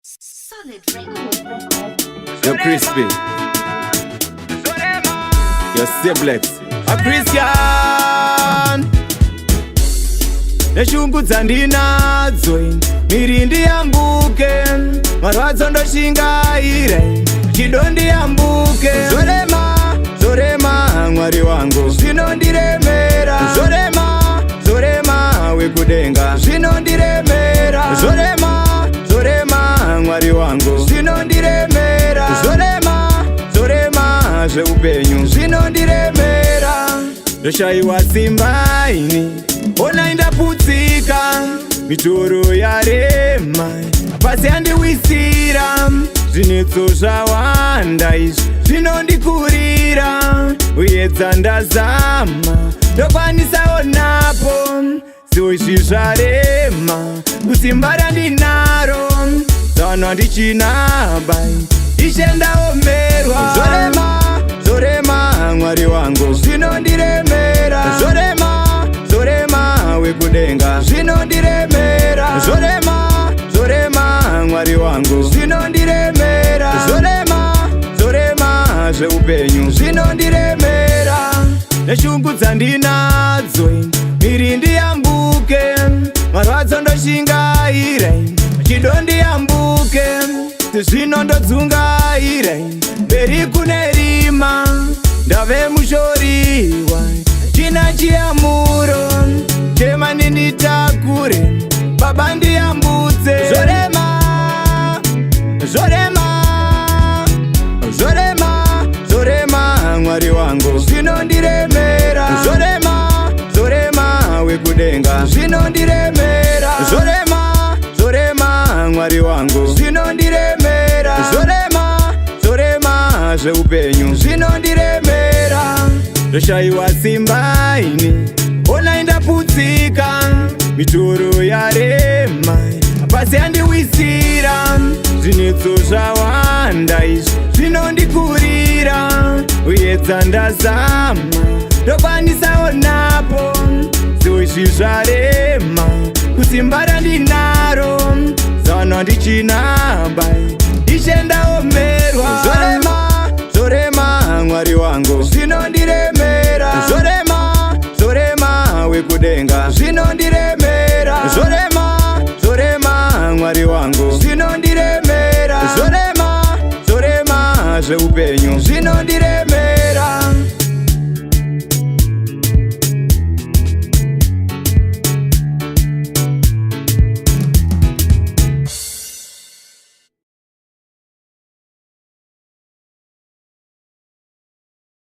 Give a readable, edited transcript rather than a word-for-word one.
Solid record. Yo Crispy. Yo Simplex. A Christian. Neshungu dzandinadzo miri ndiyambuke, marwadzo ndoshingaire, chido ndiyambuke. Zvorema, zvorema, Mwari wangu, zvinondiremera. Zvorema, zvorema, wekudenga, zvinondiremera. Zvorema, zvorema, Mwari wangu, zvinondiremera. Zvorema, zvorema, zveupenyu zvinondiremera. Ndoshayiwa simba ini, ona ndaputsika, mitoro yarema, pasi yandiwisira. Zvinetso zvawanda izvi zvinondikurira, uyedza ndazama ndokwanisawo napo ziwo izvi zvarema. Kusimba randinaro zano handichinaba, Ishe, ndaomerwa. Zvorema, zvorema, Mwari wangu, zvinondiremera. Zvorema, zvorema, wekudenga, zvinondiremera. Zvorema, zvorema, Mwari wangu, zvinondiremera. Zvorema, zvorema, zveupenyu zvinondiremera. Neshungu dzandinadzo miri ndiyambuke, marwadzo ndoshingaire, chido ndiyambuke. Zvino ndodzungaire, mberi kune rima, ndave mushoriwa china chiyamuro chema ninditakure. Baba, ndiyambutse. Zvorema, zvorema, zvorema, zvorema, Mwari wangu, zvinondiremera. Zvorema, zvorema, wekudenga, zvinondiremera. Zvorema, zvorema, Mwari wangu, zvinondiremera. Zvorema, zvorema, zveupenyu zvinondiremera. Ndoshayiwa simba ini, ona ndaputsika, mitoro yarema, pasi yandiwisira. Zvinetso zvawanda izvi zvinondikurira, uyedza ndazama ndokwanisawo napo ziwo izvi zvarema. Kusimba randinaro zano handichinaba, Ishe, ndaomerwa. Zvorema, zvorema, Mwari wangu, zvinondiremera. Zvorema, zvorema, wekudenga, zvinondiremera. Zvorema, zvorema, Mwari wangu, zvinondiremera. Zvorema, zvorema, zveupenyu zvinondiremera.